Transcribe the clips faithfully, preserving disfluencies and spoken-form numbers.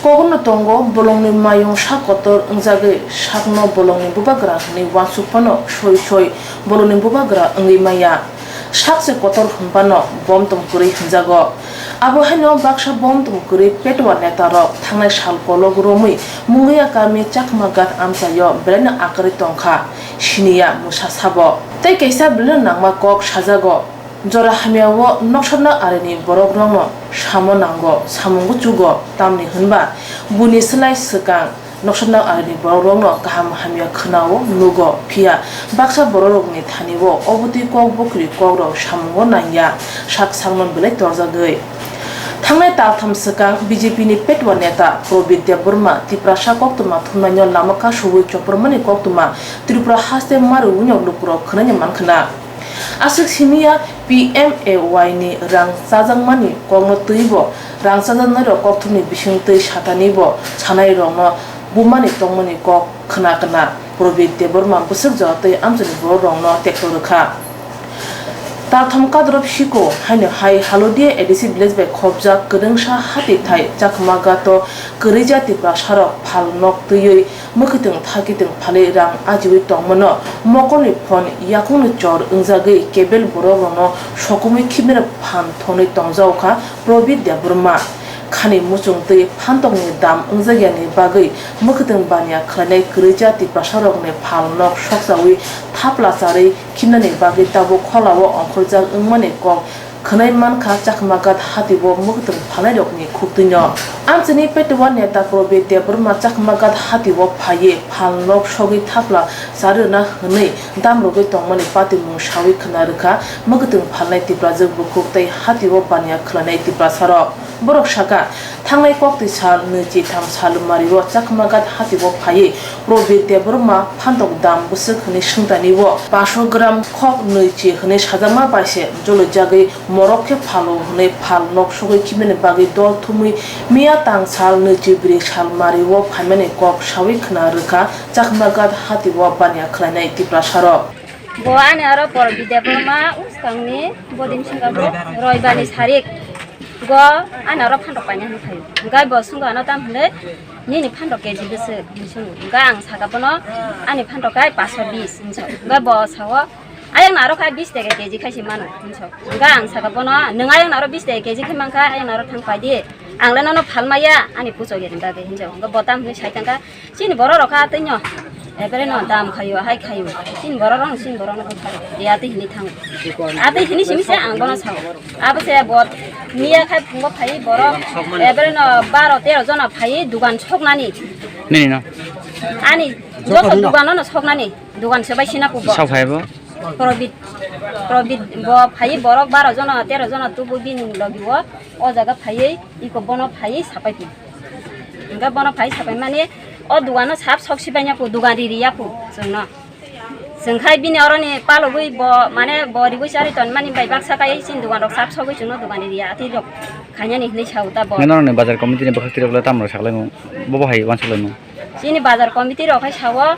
Kokno tongo, bolongni mayung sak kotor wngjagwi sakno bolongni bubagra hwnwi uansuk phano soi soi bolongni bubagra wngwi maya. Sak se kotor hwnphano bomtom kwrwi hwnjago. Abo haino baksa bomtom kwrwi Petwa netarok thangnai sal kolok romwi Mungiya kami Chakma Ghat amchaio belaino akwrwi tongkha, siniya mwsa sabo. Tei kaisa belaino nangma kok sajago. Jora hamya o noksa nok arini borok rokno samo nango, samungo chugo, tamni hwnba buini slai swkang noksa nok arini borok rokno kaham hamya khwnao nugo, phiya baksa borok rokni thani o obotwi kok bwkhwrwi kok rok samungo nangya, sak sakno belai torjagwi. Thangnai taltham swkang B J P ni Petwa neta Probit Debbarma Tiprasa koktwma thumnaino lama kasowi chopropmani koktwma Tripura haste mari wngya lukurok khwnaina mankhwna. Aswk simi ya P M A Y ni rang chajakmani kokno twibo rang chajaknairok kokthumni bisingtwi satanibo sanairokno bumani tongmani kok khna khna Probit Debbarma bwswk jora tei amchaini bororokno tekto rwkha. Taltham Kadrop Siko haino hai Halodia A D C village bai khopjak kwrwngsa hati thai Chakma Ghat o kwrwija Tiprasarok phal nok twiwi mwkhwtwng thakitwng phalwi rang ajiwi tongmano mokolni phone yakungni chor wngjagwi kebel borok rokno sokomwi khibnai phan thonwi tongjago kha Probit Debbarma. Khani muchung twi phantokni dam wngjakyani bagwi mwkhwtwng baniya khlainai kwrwija Tiprasa rokni phal nok sokchawi thapla charwi khibnani bagwi tabuk kholao ongkhorjak wngmani kok khwnai mankha Chakma Ghat hati o mwkhwtwng phalnairokni khuktwino. Amchaini Petwa neta Probit Debbarma Chakma Ghat hati o phaiwi phal nok sogwi thapla charwi rwna hwnwi damrogwi tongmani patimung sawi khwna rwkha mwkhwtwng phalnai Tiprajwk bukhuk tei hati o baniya khwlainai Tiprasarok. Borok sakha, thangnai koktwi sal nwi chi tham sal mari o Chakma Ghat hati o phaiwi Probit Debbarma phantok dam bwswk hwnwi swngtani o paso gram khok nwi chi hwnwi sajakma bai se joloijagwi morok khe phalo hwnwi phal nok sogwi khibnani bagwi dol thumwi miya tang sal nwi chi bri sal mari o phaimani kok sawi khwna rwkha Chakma Ghat hati o baniya khwlainai Tiprasarok. Bo ani aro Probit Debbarma uskangni bodin singabo roibani sarik go ani aro phantok paina hwnwi phaio. Hwnkhe bo swngkha ano tam hwnwi nini phantok K G bwswk hinwi swngo. Hwnkhe ang sakha bono ani phantok khai paso bis hinwi sa. Hwnkhe bo sao, "Ayang naro kha bis taka K G khai se mano," hinwi sa. Hwnkhe ang sakha bono, "Nwng ayang naro bis taka K G khai mankha, ayang naro thang pai di. Ang le nono phalmaya ani puchok yani bagwi," hinwi sa. Hwnkhe bo tam hwnwi sai thangkha, "Chini borok rok kha tei no, ebere no dam khaio, hai khaio. Chini borok rok, chini borok no buthar." Ya tei hini thang. A tei hini simi se ang bono sao. Abo se bo miya khai phungo phai borok, ebere no baro tero jona phai dugan soknani. Nini no? Ani joto dugan no soknani. Dugan se bai sina kubo. Sao phai bo? Probit, Probit bo phai borok baro jona, tero jona tubu bini logi o, o jaga phai iko bono phai sapai phi. Hingke bono phai sapai mani o dogano sap sok sibai ya pu, dogan riri ya pu chwngno. Chwng khai bini oroni palogwi bo, mane bo rigwi chari ton mani bai baksa kai chini dogan rok sap sogwi chwngno dogan riri ya, atwi rok khainani hinwi sao ta bo. Nang norokni bazar committee ni bwkhak twi rok le tamo rok saklai mung, bo bo hai uansuk lai mung. Chini bazar committee rok khai sao,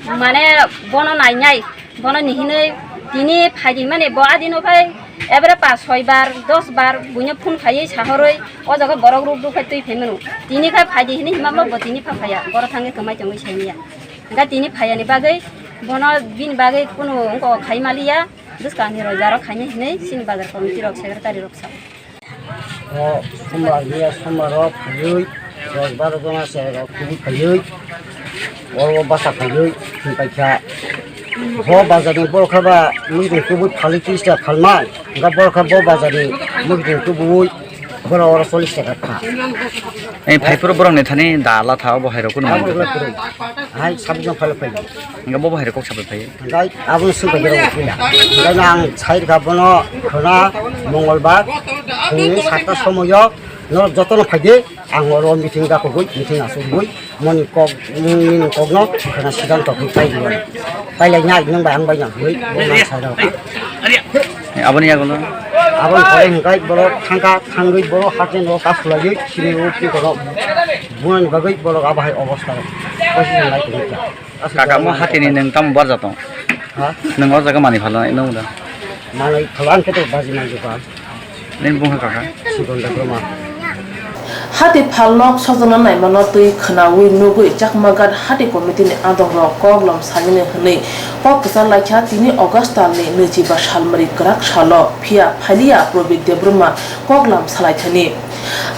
mane bono nainai. Bono ni hinwi tini phaidi mani bo adino khai ebere pas soi bar, dos bar buino phone khaiwi sahorwi o jaga borok ruk ruk khai twi phai mano. Tini khai phaidi hinwi hima bo tini pha phaiya, borok thangwi kwmai tongwi sai manya. Hingkha tini phaiya ni bagwi bono bini bagwi kunu wngkok khai maliya, bwskang ni roi bar o khaina hinwi chini bazar committee rok secretary rok sao. O sombar, miya sombar o phaiwi, dos baro jona se rok kubui phaiwi, oro basa phaiwi, thung paikha. Bo bazar ni borok kha ba, mui tong kubui phali tris ta phalmai, hingkha borok kha bo bazar ni mui tong kubui, borok oro chollish taka kha. Ei, phaiphuru borok ni thani da la tha, bo hai rok kunu manjak. Hai, sabjong phalo phai. Hingke bo bo hai rok kok sabai phai. Hingke abo sung bai rok phai. Hingke ang sai kha bono khona Mongolbar phungni satta somoyo norok jotono phai di. Ang oro meeting da kogoi, meeting asugoi. Moni kok, moni kokno khona siddhanto khe pai di. Pai lai nai nang bai ang bai nang hoi. Bo nang sai rok. Aboni yagulo? Aboni pore hingke borok thangka, thangoi borok hakhe no kasulaioi, sini o ki kono. Bunani bagoi borok abo hai obostha. Position lai tongkha. Kaka, mo hatini nwng tamo barja tong? Ha? Nwng o jaga mani phalnai nwng da? Mani phalna khe to baji nang jokha. Nini bungkha kaka? Sigon da Brahma. Hati phalnok sojona naimano twi khwnawi nugwi Chakmaghat Hati Committee ni adongrok kok lom salini hwnwi kok kwchar laikha tini August talni nwichiba salmari kwrak salo, phiya phailiya Probit Debbarma kok lam salaithani.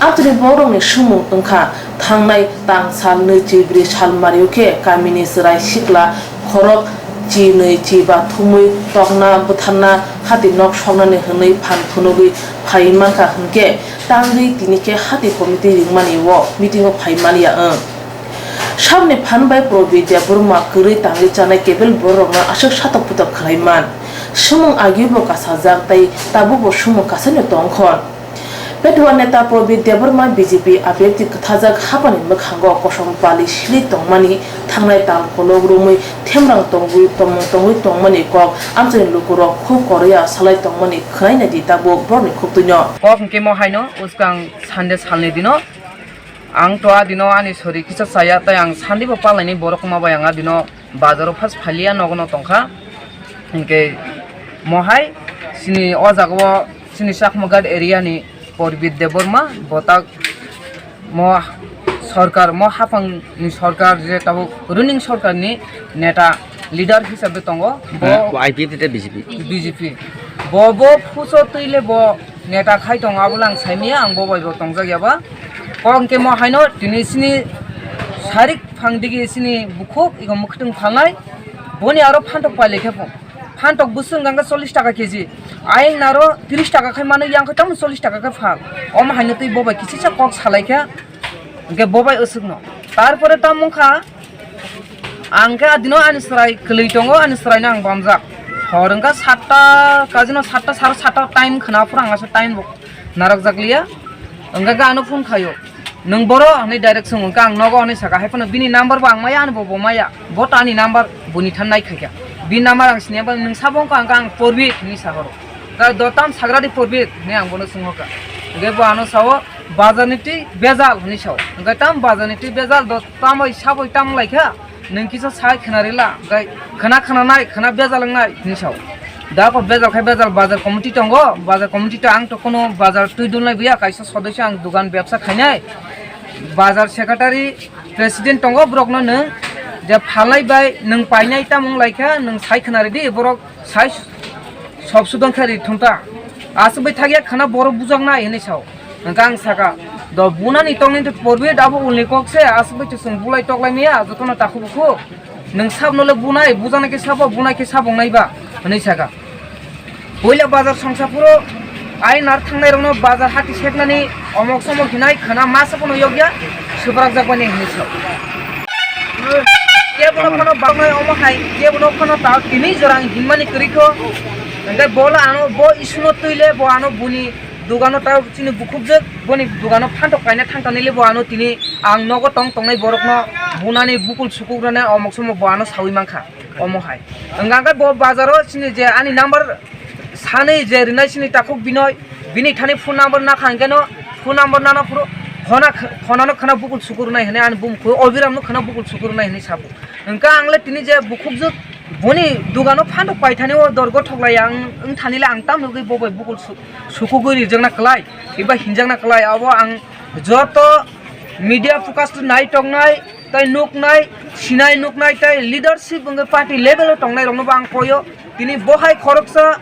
Amtwini borokni swngmung wngkha, thangnai tang sal nwichibrwi salmario khe kamini chwrai sikla khorok chinwi chiba thumwi tokna bwtharna hati nok soknani hwnwi phan phunugwi phaiwi mankha hwnkhe tangwi tini khe hati committee ringmani o meeting o phai maliya wng. Sabni phan bai Probit Debbarma kwrwi tangwi chanai kebel bororokno aswk satok putok khlai man. Swngmung agibo kasajak tei tabukbo swngmung kasaino tongkhon. Petua neta Probit Debbarma B J P abebti kwthajak haphangni mwkhango kosom pali sili tongmani, thangnai tal kolok romwi themrang tongwi tomung tongwi tongmani kok amchaini lukurok khub koroya salai tongmani khwnaina di tabuk borokni khuk twino. Kok hwnkhe mo haino uskang Sunday salni dino ang to a dino ani sori kisa chaya tei ang Sunday bo palaini borok ma bai ang a dino bazaro first phailiya nogono tongkha. Hinkhe mohai chini o jagao chini Chakmaghat area ni Probit Debbarma botak mo sorkar, mo haphang ni sorkar je tabuk ruling sorkar ni neta leader hisabe tongo. Bo I P F te B J P. B J P. Bo, bo phuso twi le bo neta khai tongo, abo lang saimaya, ang bo bai bo tongjak ya ba. Kok hwnkhe mo haino tini sini sarik phang digi sini bukhuk ego mwkhwtwng phalnai. Boni aro phantok pailai khe pho. Phantok bwswk hwnkha khe chollish taka K G. Ayang naro tris taka khai mano, yang khe tamo chollish taka khe phal. Omo haino twi bo bai kisisa kok salai khe, hwnkhe bo bai aswkno. Tarpore tamo wngkha, ang khe adino ani chwrai kwlwi tongo, ani chwraino ang bamjak. Hor wngkha satta, kajino satta, saro satta time khwna, aphuru ang asa time bo narwkjak liya. Hwnkha khe ano phone khaio. Nwng boro? Hwnwi direct swngo, hwnkhe ang nogo hwnwi sakha, hai phano bini number bo ang maya, ani bo bo maya, bo to ani number boni than nai khaikha, bini number ang siniya, nwng sabo wngkha, hwnkhe ang Probit hwnwi sa horo, hwnkhe do tam sagra di Probit hwnwi ang bono swngkha, hwnkhe bo ano sao bazar ni twi bejal hwnwi sao, hwnkhe tam bazar ni twi bejal do tamoi saboi tam wng laikha. Nwng kisa sai khwna rila, hwnkhe khwna khwna nai, khwna bejal wngnai, hwnwi sao. Da kok bejal khai bejal, bazar committee tongo, bazar committee to ang to kuno bazar twi dulnai buya, kaisa sodosyo ang dugan bebsa khainai. Bazar secretary, president tongo, borokno nwng je phalnai bai nwng painai tamo wng laikha, nwng sai khwna ridi, borok sai sob sudon khe ri thung ta. Aswk bai thakya khwna borok bujaknai hwnwi sao. Hwnkhe ang sakha, do bunani tongni to Probit abo ulni kok se, aswk bai to chwng bulai toklai maya, jotono takhuk bukhuk. Nwng sabno le bunai, bujaknai khe sabo, bunai khe sabo wngnai ba, hwnwi sakha. Puila bazar songsa phuru ai nar thangnai rokno bazar hati seknani omok somok hinai khwna masa phano yokya, swprakjak bani hwnwi sao. Kebono phano baknai omo hai, kebono phano ta tini jora ang hinmani kwrwi kho. Hwnkhe bola ano bo isuno twi le bo ano buni dugano ta chini bukhukjak, boni dugano phantok kaina thangtani le bo ano tini ang nogo tong tongnai borokno bunani bukul sukuk rwnai omok somok bo ano sawi mankha omo hai. Hwnkhe bo bazaro chini je ani number sanwi je rinai chini takhuk binoi, bini thani phone number nakha hwnkhe no phone number nana phuru khona khonano khwna bukul sukuk rwnai hwnwi ani bumukhu Obiramno khwna bukul sukuk rwnai hwnwi sabo. Hwnkhe ang le tini je bukhukjak boni dugano phantok paithani o dor gothok lai ang wngthani le ang tamogwi bo bai bukul su-, sukugwi rijak na kwlai, eba hinjak na kwlai, abo ang joto media focus nai tongnai tei nuknai, sinai nuknai tei leadership wngwi party level o tongnai rokno bo ang koyo. Tini bo hai khoroksa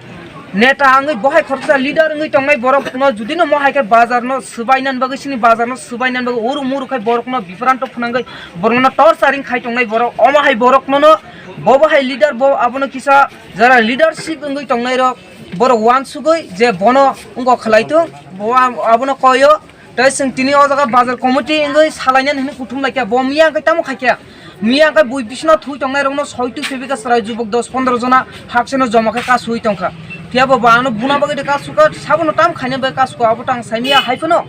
neta wngwi, bo hai khoroksa leader wngwi tongnai borokno judino mo hai khe bazarno swbainani bagwi, chini bazarno swbainani bagwi uru muru khai borokno bipranto phwnangwi borokno torturing khai tongnai borok, omo hai borokno no bo bo hai leader bo abono kisa jara leadership wngwi tongnai rok borok uansugwi je bono wngkok khlai thung, bo am-, abono koyo. Tei chwng tini o jaga bazar committee wngwi salainani hwnwi kuthum laikha, bo miya hwnkhe tamo khaikha? Miya hwnkhe bui bisino thui tongnai rokno soi twi phebika chwrai jubuk dos pondro jona hakseno joma khe kasui tongkha. Phiya bo, bo ano buna bagwi de kasukha, sabono tam khaina bagwi kasukha, abo tang saimaya hai phano.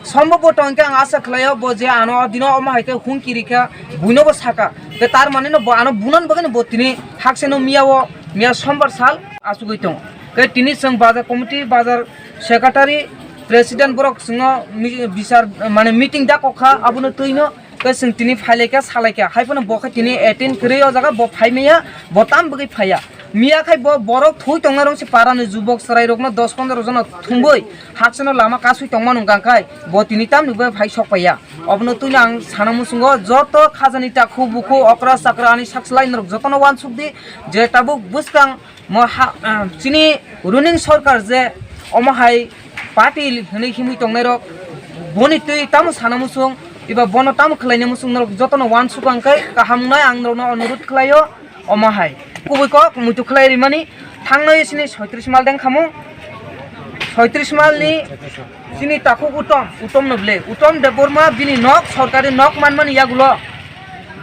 Sombo bo tongkhe ang asa khlaio, bo je ano o dino omo hai khe hung kirikha, buino bo sakha. Tei tar mane no bo ano bunan bagwi no bo tini hakseno miya o, miya sombar sal asugwi tongo. Tei tini chwng bazar committee, bazar secretary, president borok chwngno mi-, bichar mane meeting da kokha, abono twino tei chwng tini phailaikha, salaikha, hai phano bo khe tini eighteen kwrwi o jaga bo phaimaya, bo tam bagwi phaiya. Miya khai bo borok thwi tongnairok se parani jubok chwrairokno dos pondro jono thumwi haksano lama kasui tongmano hwnkha khai bo tini tamni bai phai sok paiya. Obono twino ang sana muchungo joto khajani takhuk bukhuk okra chakra ani sakchlai norok jotono uansuk di je tabuk bwskang mo ha, ah, chini ruling sorkar je omo hai party hwnwi himwi tongnairok boni twi tamo sana muchung eba bono tamo khlaina muchung norok jotono uansuk ang khai kaham wngnai ang norokno onurut khlaio. Omo hai kubui kok muitu khlai rimani thangnai sini soitris mal deng khamu. Soitris mal ni sini takhuk Utom, Utom no ble, Utom Debbarma bini nok, sorkari nok manmani yagulo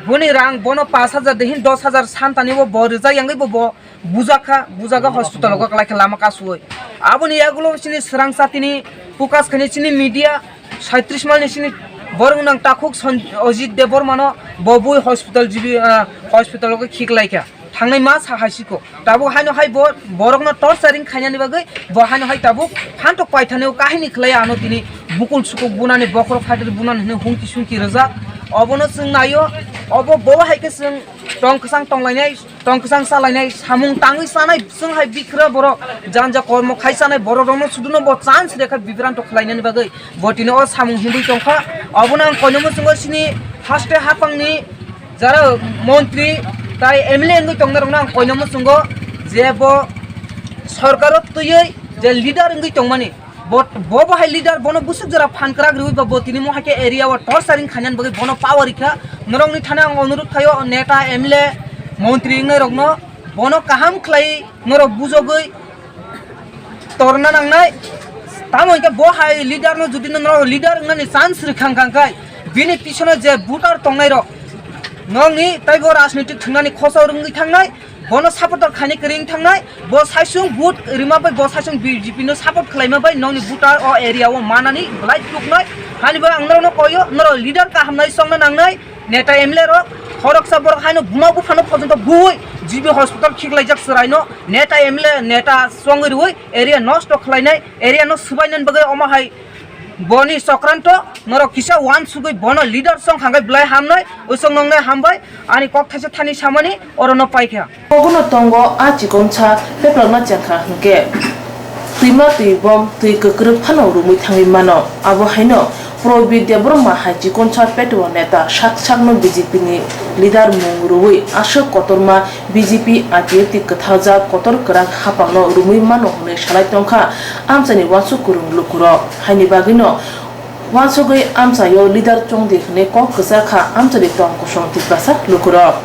boni rang bono pash hajar dehin dos hajar santani bo bo rijak yangwi bo bo bujakha, bujaga hospital o kalai khe lama kasui. Aboni yagulo sini swrang satini focus khani sini media Saitris mal ni sini borok nang takhuk Son-, Ajit Debbarma no bo bui hospital jibi, ah, hospital o khiklai kha. Thangnai ma sa hai siko. Tabuk haino hai bo borok no torturing khainani bagwi bo haino hai tabuk phantok paithani o kahini khlai ano tini bukul sukuk bunani bokhorok phaitri bunani hwnwi hungki sungki rwjak. Obono chwng naio, obo bo hai khe chwng tong kwchang tonglainai. Tong kwchang salainai, samung tangwi chanai, chwng hai bikra borok, janja kormo khai chanai borok rokno suduno bo chance rekha bibranto khlainani bagwi bo tini o samung himwi tongkha. Obono ang koino muchungo sini haste hapangni jara montri tai M L A wngwi tongnai rokno ang koino muchungo je bo sorkaro twiwi je leader wngwi tongmani, Bo, bo, bo hai leader, bono busuk jora phan kwrak riwi ba bo tini mo hai khe area o torturing khainani bagwi bono power rikha. Norokni thani ang onurut khaio neta, M L A, montri wngnai rokno bono kaham khlai norok bujogwi torna nangnai. Tamo hwnkhe bo hai leader no jodi no norok leader wngnani chance rwkha hwnkha khai bini pisono je voter tongnai rok nokni tei bo rajnitik thwngnani khosa rwngwi thangnai. Bono supporter khaini kwrwi wng thangnai, bo saisung vote rima bai, bo saisung B J P no support khlaima bai, nokni voter o area o manani belai tuknai. Hani bo ang norokno koyo, norok leader kaham nai chongna nangnai, neta M L A rok, khoroksa borok haino buma buphano porjonto bui G B hospital khiklaijak chwraino, neta M L A, neta chongwi rwi area nosto khlainai, area no swbainani bagwi omo hai Boni chokranto norok kisa uansugwi bono leader song hangkhe belai hamnai, usung nongnai hambai, ani kok thaisa thani samani orono paikha. Obono tongo a chikonsa petrolna chengkha hwnkhe twima twi bom twi kwkrwk phano rumwi thangwi mano. Abo haino Probit Debbarma hai chikonsa petro neta sak sakno B J P ni leader mung rwui aswk kotorma B J P I P F T kwthaljak kotor kwrak haphangno rumwi mano hwnwi salai tongkha amchaini uansuk kwrwng lukurok. Haini bagwino uansugwi amchaio leader chongdi hwnwi kok kwchak kha amchaini tong kosong Tiprasa lukurok.